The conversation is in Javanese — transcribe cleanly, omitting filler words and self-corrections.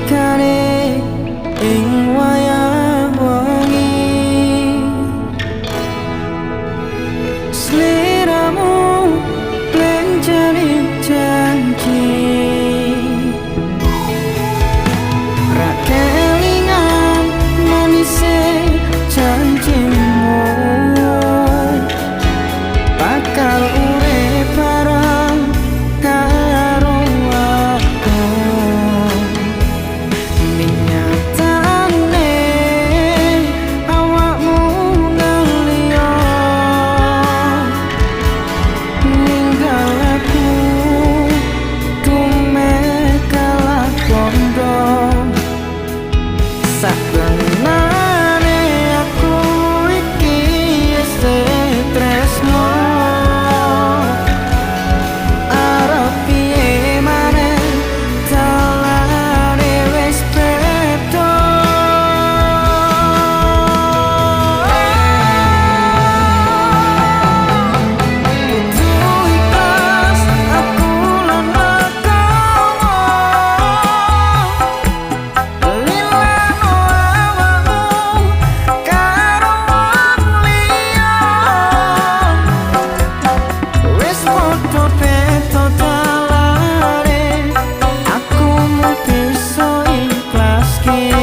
Nalikane ing wayah wengi, sliramu blenceni janji. Ra kelingan manise janjimu, bakal urip bareng karo aku. Ning nyatane awakmu nang liya, ninggal aku tumeh kalah bondo. Sabenane aku iki isih tresno, arep piye maneh, dalane wis beda. Kudu ikhlas aku lan legowo, lilano awakmu karo wong liya. Wis padha beda dalane, aku mung bisa ikhlaske.